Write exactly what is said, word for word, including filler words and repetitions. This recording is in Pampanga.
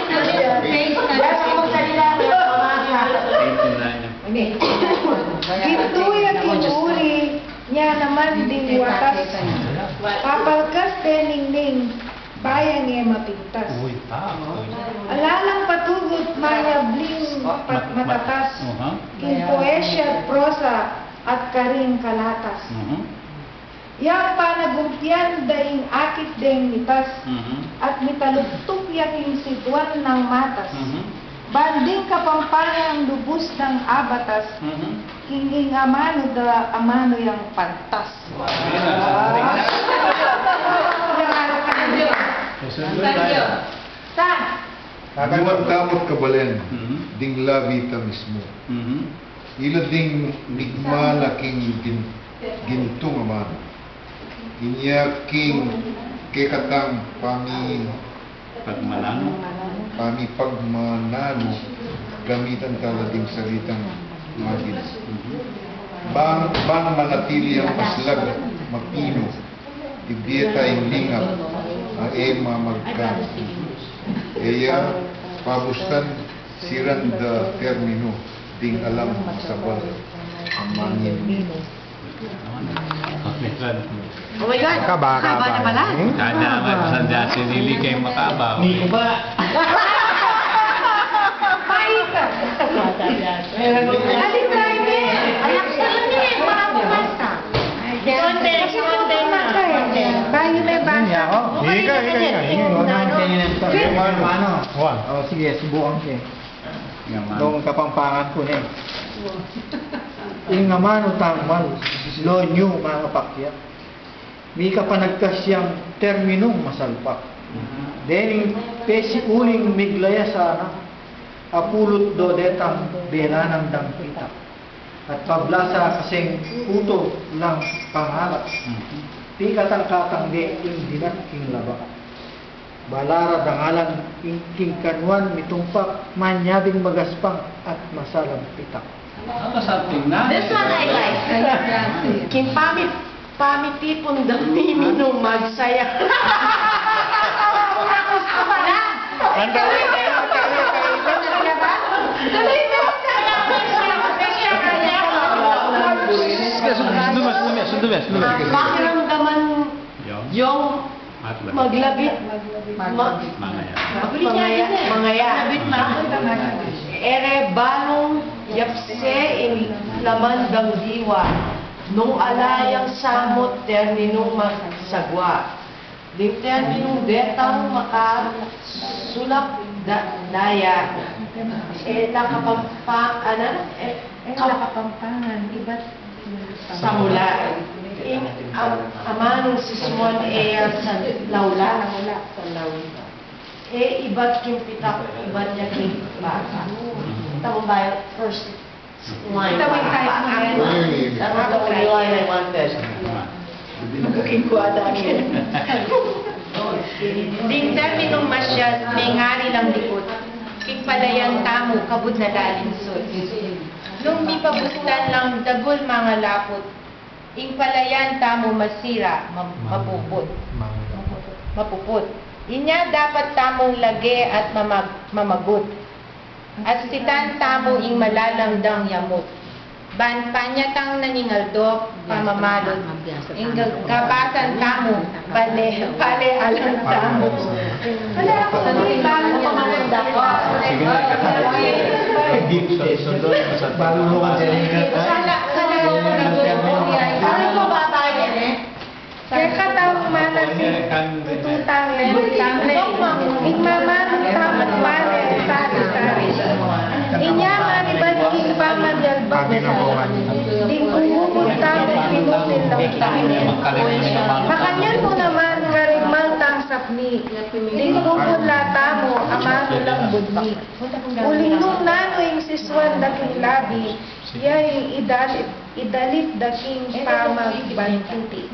Yan ang magsalita, mga pamasa. Gintu ya king uri nia naman ding watas. Papalkas de ningning, bayang e mapintas. Uy, pa. Ala lang patugut, mayabling pat-, matatas. King poesya at prosa at karing kalatas. Yang panagumpian da ing akit deng mitas, at mitaluktuk ya king siduan nang matas. Ban ding Kapampangan lubus dang abatas, king ing amanu da amanu yang pantas. Sa Nuan damot kabalen, ding labi ta mismu. Ila ding migmala king gin-, gintung amanu. Inya king kekatang pami-, pagmananu, pamipagmananu, gamitan tala ding salitang magin. Bang, bang manatili yang maslag, mapinu, ibie ta ing lingap a e mamagkan. E ya pabustan, siran da terminu ding alang sabal a mangin. Oh my God. Kaba, kaba, kaba na pala. Hmm? Kada nga sa dati, dili kayo makaba. Ni ko ba? Paita. Alin tayo ni? Anak sa ni, para bumasa. Konti, konti na. Bayu me basa. Ika, ika, ika. Ika, ika. Ika, ano? Ano? Oh, sige, subukan ko. Nung Kapampangan ku ne. Ing amanu tang mal, lo nyu mangapakyat. Mika panagkas yang terminung masalpak. Dening pesi uling miglaya sana, apulu't do detang belanan dang pitak. At pablasa kaseng puto lang pangalak. Pikatang-katang de ing dinat king labak. Balara dangalan ing king kanuan mitumpak, manyabing magaspang at masalang pitak. Apa sa tingnan? This one I like. King pamit, pamitipun dang miminum magsaya. Ang dali, dali, dali, dali. Sige, sundu, sundu, sundu, sundu, sundu. Pakiramdaman Yung? Yung maglabit. Maglabit. Ma-, mangaya. Mangaya. Mangaya. Maglabit, mangaya. E re balung yapse ing laman dang diwa, nung ala yang samut terminung magsagwa. Ding terminung detang makasulap da-, daya. E la Kapampa-, ana? E, Kap- Kapampangan, ibat Samula, ing am-, amanung sisuan e ya sa laula. Sa laula. E ibat king pitak, ibat ya king bata. Ita mo ba yung first line? Ita mo yung type mo na yun. That's the only line I wanted. Looking ko ata again. Ding terminung masyad, mengari lang likut. King palayan tamu, kabud na lalinsut. Nung mipabustan lang dagul mangalaput, ing palayan tamu masira, ma-, mapuput. Mapuput. Inya dapat tamung lage at mamag-, mamagut. At sitan tamu ing malalam dang yamut. Ban panyatang na ning aldo pamamalut. Ing ga-, gabasan tamu, pale, pale alang tamu. Pale ako sa mga bago pamamalut ako. Sige na, ikatalo. Hindi, sa sunod, sa bago mo kasi. Sala, sala ko na. Ano ko ba tayo, eh? Kekatamu man a tututang ne, ing mamanu tamu pale sari-sari. Inya manibat king pamanyalbat, ding bubud tamu pinutin lang tamu. Makanyan mu naman karing mal tang sapni, ding bubud la tamu amanu lang budni. Uling nung nanu ing sisuan da king labi, ya ing idalit, idalit da king pamagbantiti.